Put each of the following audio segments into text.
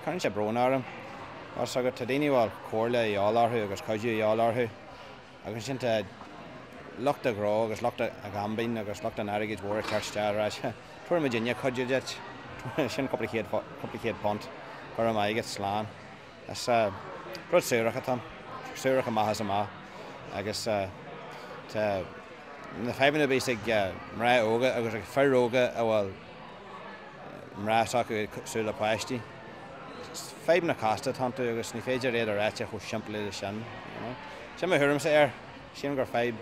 Cuireann sé brón orm. Tá a fhios agat, tá daoine a bhfuil comhairle a dhíobháil orthu agus cuidiú a dhíobháil orthu agus ansin tá lucht an ghnó agus lucht an ghaimbín agus lucht an airgid mhóir ag teacht isteach ag rá tabharfaidh muidinne cuidiú duit, sin cúpla chéad, cúpla chéad punt, go raibh maith agat, slán. Is rud suarach atá ann, suarach amach is amach agus tá na fadhbanna a bhíos ag mná óga agus ag fir óga a bhfuil mná s'acu ag súil le páistí. Fadhbanna casta atá iontu agus ní féidir iad a réiteach chomh simplí leis sin. Sin mo thuairimse air. Sílim gur fadhb,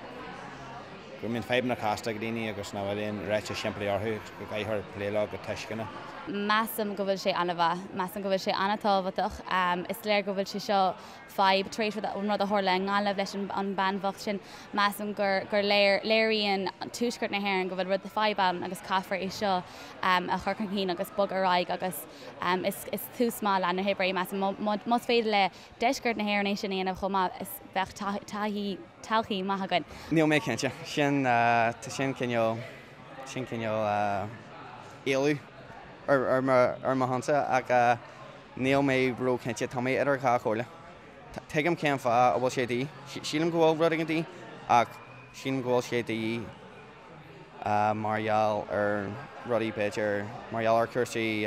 go mbíonn fadhbanna casta ag daoine agus nach bhfuil aon réiteach simplí orthu agus go gcaithfear plé leo go tuisceanach. Measaim go bhfuil sé an-mhaith. Measaim go bhfuil sé an-tábhachtach. Is léir go bhfuil sé seo fadhb tar éis an rud a tharla i nGaillimh leis an bean bhocht sin. Measaim gur gur léir, léiríonn Tuaisceart na hÉireann go bhfuil rud fadhb ann agus caithfear é seo a chur chun cinn agus bogadh ar aghaidh agus is is tús maith Lá na hOibre é measaim. Más féidir le Deisceart na hÉireann é sin a dhéanamh chomh maith is bheadh taithí, todhchaí maith againn. Níl mé cinnte. Sin, tá sin cineál, sin cineál éalú ar ar mo ar mo shonsa ach níl mé ró-chinnte. Tá mé idir dhá chomhairle. Tuigim cén fáth a bhfuil sé de dhíth. Sílim go bhfuil rud éigin de dhíth ach sílim go bhfuil sé de dhíth mar gheall ar rudaí b'fhéidir, mar gheall ar chúrsaí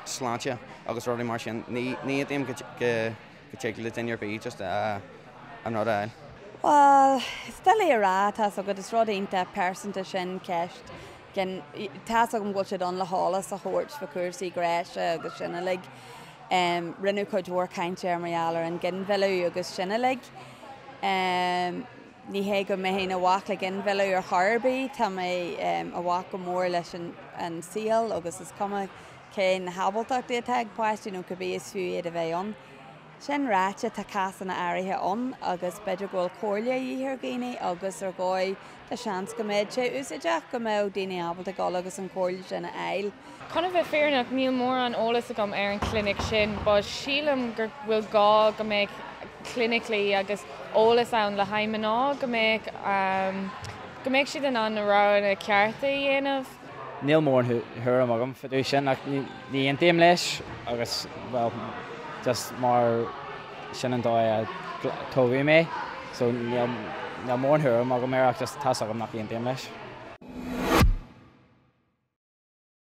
sláinte agus rudaí mar sin. Ní aontaím go dtig le duine ar bith just an rud a fháil. Bhuel, is doiligh a rá, tá's agat, is rud iontach pearsanta sin ceist gin, tá's agam go bhfuil siad ann le heolas a thabhairt fá chúrsaí gnéis agus sin uilig. Rinneadh cuid mhór cainte ar mar gheall ar an ginmhilleadh agus sin uilig. Ní hé go mbeinn i bhfách le ginmhilleadh ar chor ar bith, tá mé i bhfách go mór leis an saol agus is cuma cén hábaltachtaí atá ag páistí nó cibé is fiú iad a bheith ann. Sin ráite, tá cásanna áirithe ann agus b'fhéidir go bhfuil comhairle a dhíth ar dhaoine agus ar dhóigh tá seans go mbeadh sé úsáideach go mbeadh daoine ábalta dul agus an chomhairle sin a fháil. Chun a bheith fírinneach, níl mórán eolas agam ar an chlinic sin but sílim go bhfuil gá go mbeadh clinicí agus eolas ann le haghaidh mná go mbeadh go mbeadh siad in ann na roghanna cearta a dhéanamh. Níl mórán thuairim agam fá dtaobh sin ach ní aontaím leis agus, bhuel, just mar sin an dóigh a tógadh mé so níl mórán thuairim agam air ach just tá's agam nach aontaím leis.